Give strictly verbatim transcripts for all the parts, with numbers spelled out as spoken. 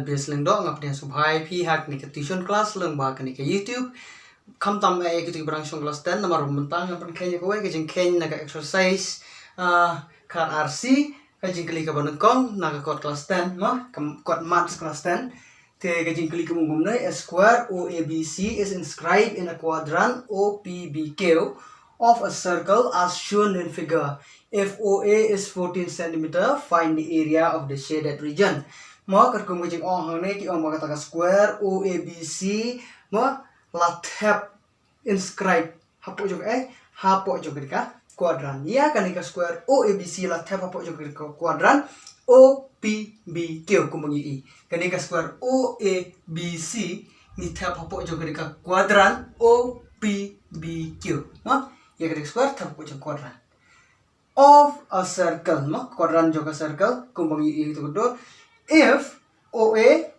Bes Lyngdoh, nga pdiang sngewbha ïa phi ha kane ka tuition class lyngba kane ka YouTube. Khamtam eh ïa kito kiba dang shong class ten, namar mynta ngan pynkheiñ ïa kawei ka jingkheiñ na ka exercise, ah, khatar C, ka jingkylli kaba nyngkong na ka kot class ten, mo, ka kot maths class ten. Te ka jingkylli ka mut kumne: A square O A B C is inscribed in a quadrant O P B Q of a circle as shown in figure. If O A is fourteen centimeter, find the area of the shaded region. Mo, katkum ka jingong hangne ki ong ba kata ka square O A B C, mo, la thep, inscribe hapoh jong ka, eh, hapoh jong kane ka quadrant. Ïa kane ka square O A B C la thep hapoh jong kane ka quadrant O P B Q, kumba ngi i. Kane ka square O A B C ngi thep hapoh jong kane ka quadrant O P B Q. Mo, ïa kane ka square thep hapoh jong quadrant of a circle, mo, quadrant jong ka circle, kumba ngi i to do. If O A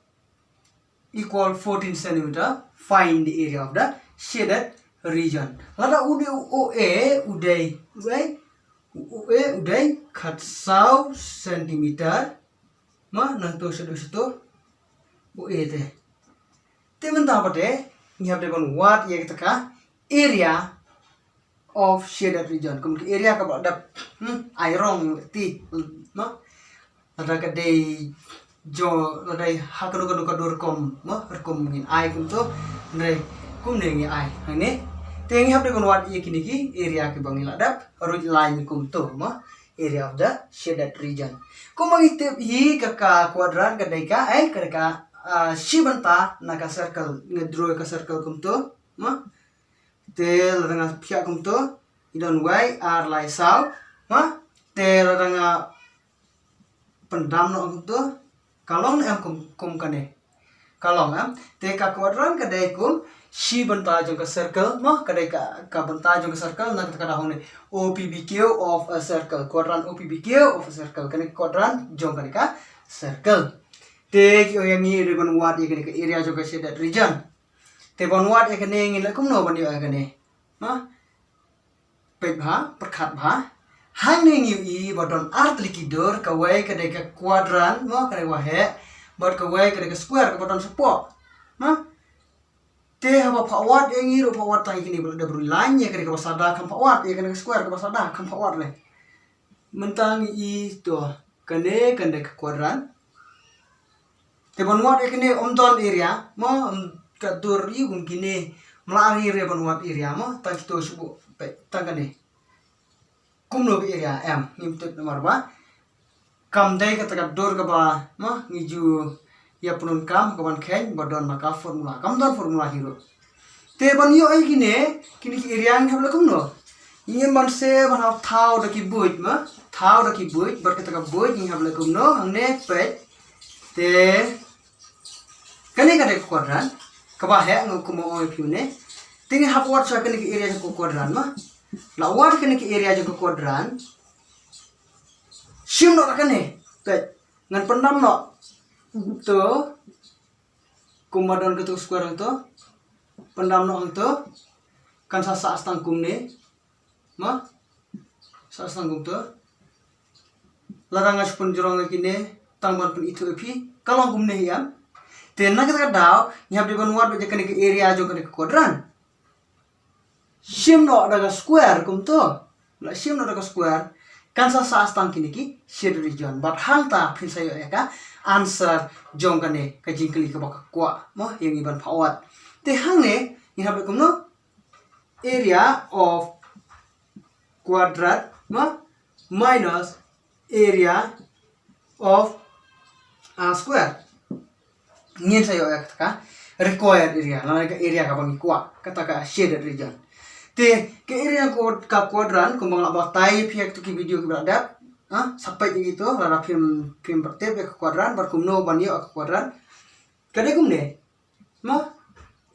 equal fourteen centimeter, find the area of the shaded region. Lada u dei, O A u dei, u dei, O A u dei khatsaw centimeter, mo, nangto shaduh shato O A te. Te mynta pat te ngi hap dei ban wad ïa kata ka area of shaded region. Kum ka area kaba dap, hmm, ai rong ti, mo. Lada ka dei jo, lada ha kano kano ka dur kum, mo, rukom ngin ai kumto, hynrei kumne ngi ai hangne. Te ngi hap dei ban wad ïa kine ki area kiba ngi la dap, ruh line kumto, mo, area of the shaded region. Kumba ngi tip hi, ka, ka quadrant ka dei ka, eh, ka dei ka, ah, shi bynta na ka circle, nga draw ka circle kumto, mo. Te lada nga phiah kumto, i don wei, ar, lai, saw, mo. Te lada nga pyndam noh kumto, ka long ne em kum, kum kane? Ka long, em? Te ka quadrant ka dei kum shi bynta jong ka circle, mo, ka dei ka, ka bynta jong ka circle, na kata ka daw hangne O P B Q of a circle, quadrant O P B Q of a circle, kane ka quadrant jong kane ka circle. Te ki ong ïa ngi dei ban wad ïa kane ka area jong ka shaded region. Te ban wad ïa kane ngin leh kumno ban ïoh ïa kane? Mo? Peit bha, pyrkhat bha. Hangne ngi ïohi ba don ar tylli ki dur, kawei ka dei ka quadrant, mo, ka dei waheh, bad kawei ka dei ka square kaba don shapoh. Mo? Te haba phah wad ïa ngi ruh phah wad tang ïa kine ba la dep ruh line, ïa kane kaba saw da kham phah wad, ïa kane ka square kaba saw da kham phah wad lei. Mynta ngi i to, kane, kane ka quadrant. Te ban wad ïa kane ym don area, mo, ym, ka dur ïa kum kine, ym lah ïa ngi ban wad area, mo, tang kito shu buh, peit, tang kane. Kumno ka area, em, ngim tip namar ba kam dei kata ka dur kaba, mo, ngi ju ïa pyndonkam, ka ban kheiñ ba don ma ka formula. Kam don formula hi ruh. Te ban ïoh ïa kine, kine ki area ngi hap leh kumno? Ngim ban se ban hap thaw da ki buit, mo, thaw da ki buit, bad kata ka buit ngi hap leh kumno? Hangne peit. Te kane ka dei ka quadrant, kaba heh, nga kum ong ïa phi mynne. Te ngi hap wad sha kane ka area jong ka quadrant, mo. La wad kane ka area jong ka quadrant. Shim noh da kane. Peit, ngan pyndam noh. To. Kumba don kato square hangto. Pyndam noh hangto. Kan sa sah tang kumne. Mo? Sa sah tang kumto. Lada nga shu pynjrong ïa kine, tang ban pynithuh ïa phi, ka long kumne hi, em. Te na kata ka daw ngi hap dei ban wad beit ïa kane ka area jong kane ka quadrant. Shim noh da ka square kumto. La shim noh da ka square, kan sa sah tang kine ki shaded region. Bad hangta phin sa ïoh ïa ka answer jong kane ka jingkylli kaba ka kwah, mo, ïa ngi ban phah wad. Te hangne ngi hap leh kumno? Area of quadrant, mo, minus area of a square. Ngin sa ïoh ïa kata ka required area, lane ka area kaba ngi kwah, kata ka shaded region. Te ka area ka, ka quadrant, kumba nga la batai ïa phi ha kito ki video kiba la dep, ha, sa peit ïa kito, lada phim, phim pat tip ïa ka quadrant, bad kumno ban ïoh ïa ka quadrant. Ka dei kumne, mo,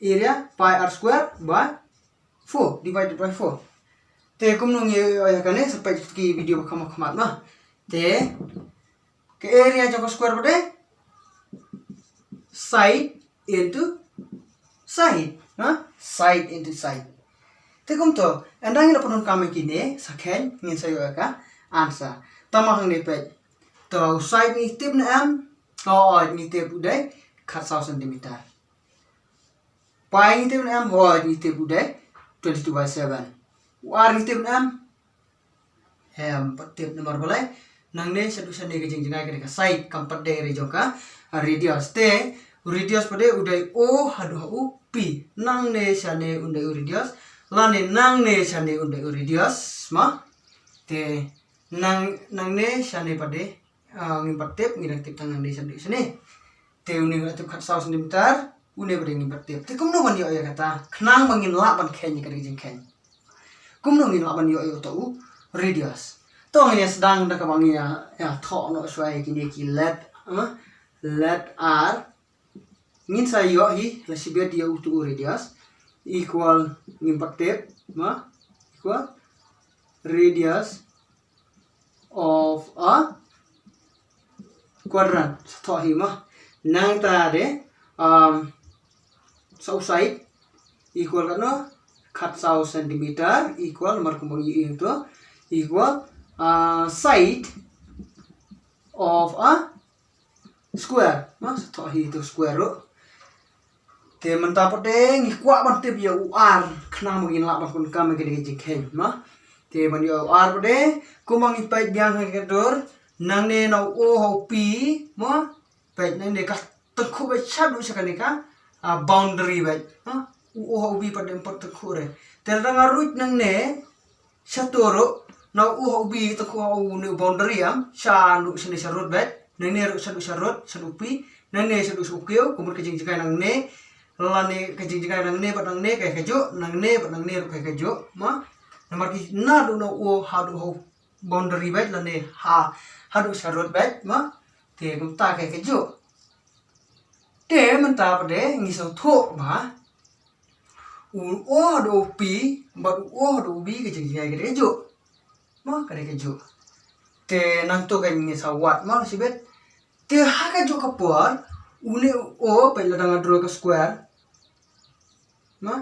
area pi r square by four, divided by four. Te kumno ngi ïoh ïa kane, sa peit kito ki video ba kham khmat, mo. Te ka area jong ka square ba dei side into side, ha? Side into side. Te kumto, ynda ngi la pyndonkam ïa kine, sa kheiñ, ngin sa ïoh ïa ka answer. Tang ma hangne peit. To, u side ngi tip ne em? To, ngi tip u dei khatsaw centimeter. Pi ngi tip ne em? Hooid, ngi tip u dei twenty-two by seven. U R ngi tip ne em? Em, pat tip namar balei? Nangne shaduh shane ka jingjngai ka dei ka side, kam pat dei re jong ka, ah, radius. Te u radius pat dei u dei O haduh ha u P. Nangne shane u dei u radius, lane nangne shane u dei u radius, ma? Te nang, nangne shane pat dei, ah, ngim pat tip, ngi dang tip tang nangne shaduh shane. Te une ngi la tip khatsaw centimeter, une pat dei ngim pat tip. Te kumno ban ïoh ïa kata? Khnang ba ngin lah ban kheiñ ïa ka dei ka jingkheiñ. Kumno ngin lah ban ïoh ïa uto u radius? To ngin ïa sdang da kaba ngin ïa, ïa thoh noh shuwa ïa kine ki let, ah, let R. Ngin sa ïoh hi la shibit ïa uto u radius. Equal, ngim pat tip, ma? Equal radius of a quadrant. Sa thoh hi, ma? Nangta de, um, sa u side equal katno? Khatsaw centimeter equal, namar kumba ngi ïohi to, equal, uh, side of a square. Ma, sa thoh hi to square ruh. Te mynta pat de ngi kwah ban tip ïa u R, khnang ba ngin lah ban pyndonkam ïa kane ka jingkheiñ, ma. Te ban ïoh u R pat de, kumba ngi peit biang ha ka dur, nangne na u O ha u P, ma, peit nangne ka tyngkhuh beit shaduh sha kane ka, ah, boundary beit, ma. U O ha u P pat de ym pat tyngkhuh re. Te lada nga ruh nangne shato ruh, na u O ha u P tyngkhuh ha une u boundary, em, shaduh shane sharud beit, nangne ruh shaduh sharud, shaduh P, nangne shaduh sha u Q, ka mut ka jingjngai nangne, lane ka jingjngai nangne bad nangne ka ïa kajuh, nangne bad nangne ruh ka ïa kajuh, ma. Namar ki naduh na u O haduh ha u boundary beit, lane ha, haduh sharud beit, ma. Te kumta ka ïa kajuh. Te mynta pat de ngi sngewthuh ba u O haduh u P bad u O haduh u P ka jingjngai ka dei kajuh. Ma, ka dei kajuh. Te nangto ka ngi sa wad, ma, shibit. Te ha kajuh ka por, une u O, peit lada nga draw ka square, ma,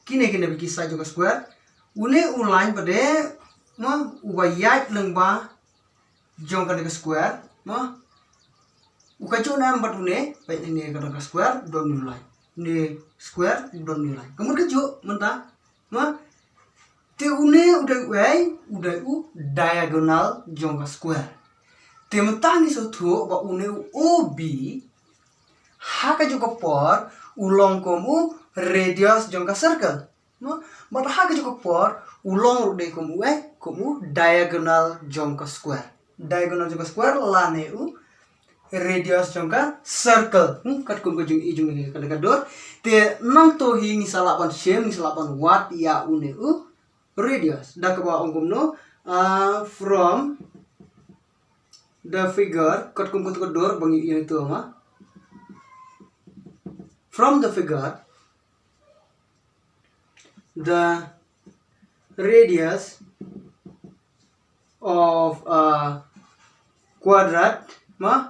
kine, kine bad ki side jong ka square. Une u line pat de, ma, uba ïaid lyngba jong kane ka square, ma. U kajuh ne em bad une, peit une ka dei ka square, don une u line. Une square, don une u line. Ka mut kajuh mynta, ma. Te une u dei uei? U dei u diagonal jong ka square. Te mynta ngi sngewthuh ba une u O B ha kajuh ka por u long kum u radius jong ka circle. Ma, bad ha kajuh ka por u long ruh dei kum uei? Kum u diagonal jong ka square. Diagonal jong ka square lane u radius jong ka circle. Hmm, katkum ka jingïohi jong ngi ha kane ka dur. Te nangto hi ngi sa lah ban shim, ngi sa lah ban wad ïa une u radius. Da kaba ong kumno, ah, from the figure, katkum kato ka dur ba ngi ïohi to, ma. From the figure, the radius of a quadrat, ma,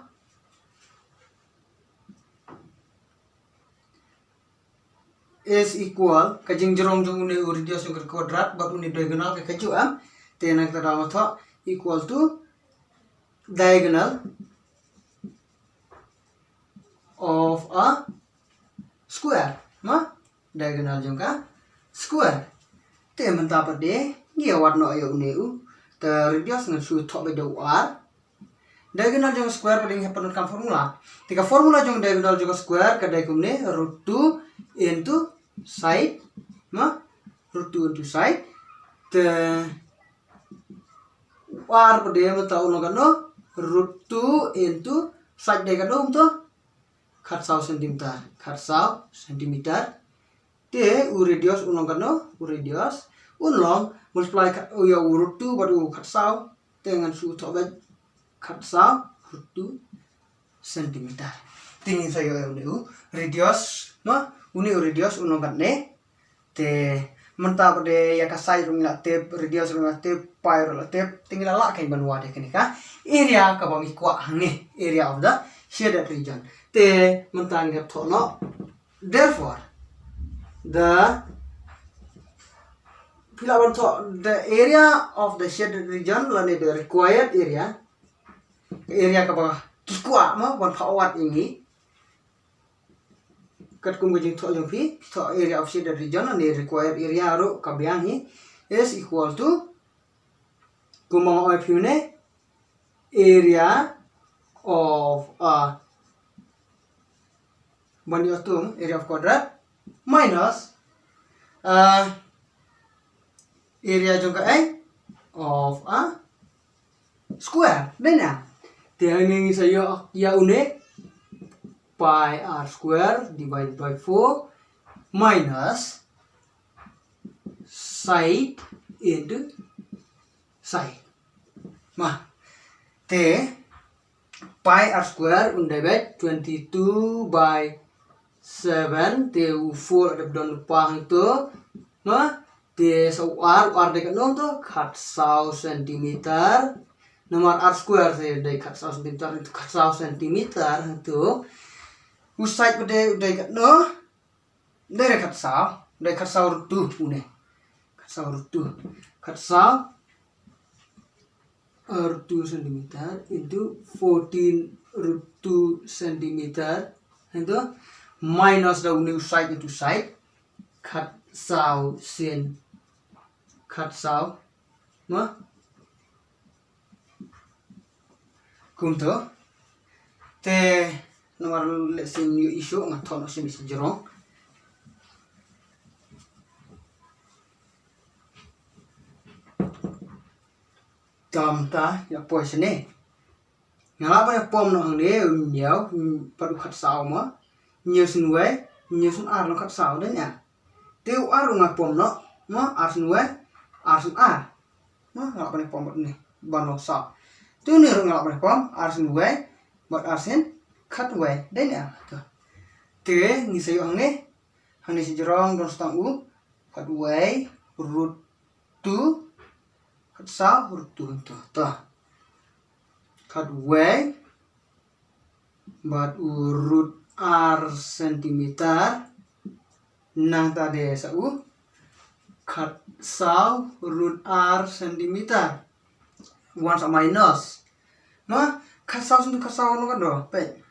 is equal, ka jingjrong jong une u radius jong ka quadrat bad une diagonal ka kajuh, em. Te nangta da nga thoh equal to diagonal of a square, ma, diagonal jong ka square. Te mynta pat de ngi ïa wad noh ïa une u, te radius ngan shu thoh beit da u R. Diagonal jong square pat de ngi hap pyndonkam formula. Te ka formula jong diagonal jong square ka dei kumne, root two into side, ma, root two into side. Te u R pat de mynta u long katno? Root two into side dei katno mynta? Khatsaw centimeter, khatsaw centimeter. Te u radius u long katno? U radius u long multiply ka, u ïa u root two bad u khatsaw. Te ngan shu thoh beit khatsaw root two centimeter. Te ngin sa ïoh une u radius, ma, une u radius u long katne. Te mynta pat de ïa ka side ruh ngi la tip, radius ruh ngi la tip, pi ruh la tip, te ngi la lah kein ban wad ïa kane ka area kaba ngi kwah hangne, area of the shaded region. Te mynta ngi dep thoh noh. Therefore, the, phi lah ban thoh the area of the shaded region lane the required area, area kaba ki kwah mo ban phah wad ïa ngi. Katkum ka jingthoh jong phi, thoh area of shaded region ne required area ruh ka biang hi is equal to, kumba nga ong ïa phi ne, area of a, ban ïoh tum area of quadrat minus, uh, area jong ka, eh, of a square. Dei na? Te hangne ngin sa ïoh ïa une, pi r square divided by four minus side into side. Ma, te pi r square un dei bad twenty two by seven, te u four u dep don lypa hangto. Ma, te sa u r, u r dei katno hangto? Khatsaw centimeter. Namar r square te dei khatsaw centimeter, khatsaw centimeter hangto. U side pat dei, u dei katno? Dei re khatsaw, dei khatsaw ruh tu une. Khatsaw ruh tu. Khatsaw ruh tu centimeter into fourteen ruh tu centimeter. Hangto minus da une u side into side. Khatsaw cen, khatsaw. Ma? Kumto. Te namar leh sien ïoh issue nga thoh noh sien ïa shi jrong. Tam ta ïa poi sene. Nga lah ban ïa pom noh hangne, hynñiew, pat u khatsaw ma. Hynñiew sien wei, hynñiew sien ar long khatsaw dei na. Te u ar u nga pom noh, ma, ar sien wei, ar sien ar. Ma, nga lah ban ïa pom bad ne, ban long saw. Te une ruh nga lah ban ïa pom, ar sien wei, bad ar sien khatwei, dei na. To. Te ngin sa ïoh hangne, hangne shi jrong don sa tang u khatwei ruh tu, khatsaw ruh tu, to. To. Khatwei bad u ruh ar centimeter. Nangta dei sa u khatsaw ruh ar centimeter. Wan sa minus. Ma, khatsaw sien tu khatsaw long katno? Peit.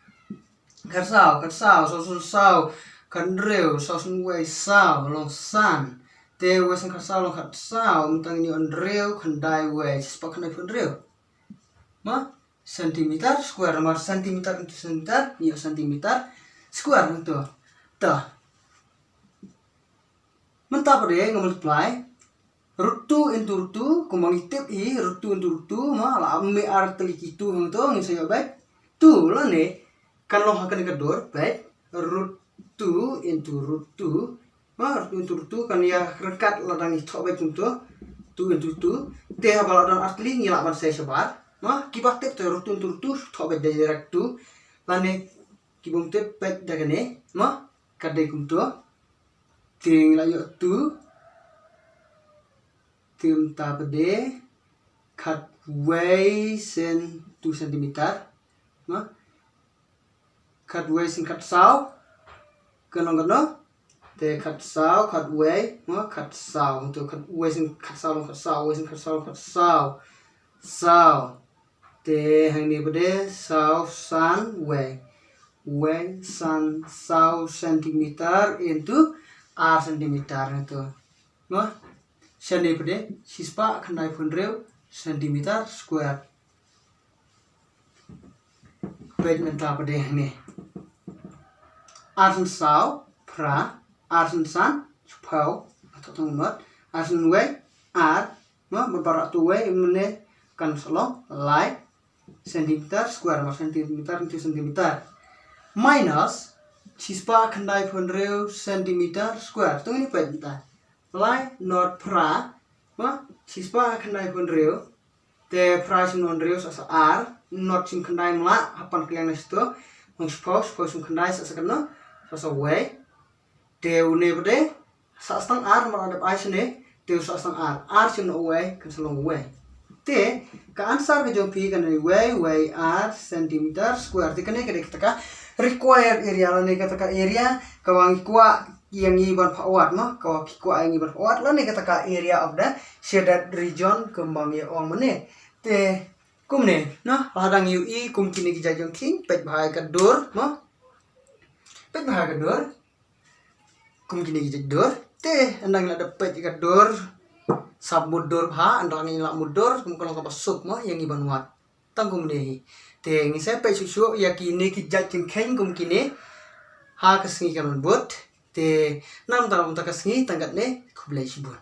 Khatsaw, khatsaw, saw sien saw, khathynriew, saw sien wei saw, long san. Te wei sien khatsaw long khatsaw, mynta ngin ïoh hynriew khyndai wei, shispah khyndaiphew hynriew. Ma, centimeter square, namar centimeter into centimeter, ngin ïoh centimeter square hangto. To. Mynta pat dei nga multiply root two into root two, kumba ngi tip hi, root two into root two, ma, la mih ar tylli ki two hangto, ngin sa ïoh bad two, lane kan long ha kane ka dur bad root two into root two. Ma, root two into root two kan ïa ryngkat lada ngi thoh bad kumto, two into two. Te haba la don ar tylli ngi lah ban sei shabar. Ma, kiba tip te root two into root two thoh bad direct two. Lane kibym tip bad da kane, ma, ka dei kumto. Te ngi la ïoh two. Te mynta pat dei khatwei sien two centimeter. Ma, khatwei sien khatsaw kan long katno? Te khatsaw, khatwei, ma, khatsaw. To khatwei sien khatsaw long khatsaw, wei sien khatsaw long khatsaw. Saw. Te hangne pat dei saw san wei. Wei san saw centimeter into ar centimeter hangto. Ma, shane pat dei shispah khyndaiphew hynriew centimeter square. Peit mynta pat dei hangne. Ar sien saw phra, ar sien san shiphew, nga thoh tang u not, ar sien wei ar, ma, bad baroh tu wei mynne kan sa long lai centimeter square, ma, centimeter into centimeter. Minus shispah khyndaiphew hynriew centimeter square. To ngin ïa peit mynta. Lai not phra, ma, shispah khyndaiphew hynriew. Te phra shim hynriew sa sa ar, not shim khyndai, ma, la hap ban kylliang na shito. Long shiphew, shiphew shim khyndai sa sa katno? Sa sa wei. Te une pat dei sa sa tang ar, ma, la dep ai shane. Te sa sa tang ar, ar shim na wei kan sa long wei. Te ka answer ka jong phi kan dei wei, wei ar centimeter square. Te kane ka dei kata ka required area lane kata ka area kaba ngi kwah ïa ngi ban phah wad, ma, kaba ki kwah ïa ngi ban phah wad lane kata ka area of the shaded region kumba ngi ong mynne. Te kumne, na, lada ngi ïohi kum kine ki jait jong khyndiat, peit bha ïa ka dur, ma. Peit bha ïa ka dur. Kum kine ki jait dur. Te ynda ngi la dep peit ïa ka dur, sap mutdur bha, ynda ngi la mutdur, kum ka long kaba suk mo ïa ngi ban wad. Tang kumne hi. Te ngin sa peit shuh shuh ïa kine ki jait jingkheiñ kum kine ha ka sngi ka ban bud. Te na mynta na mynta ka sngi tang katne, khublei shibun.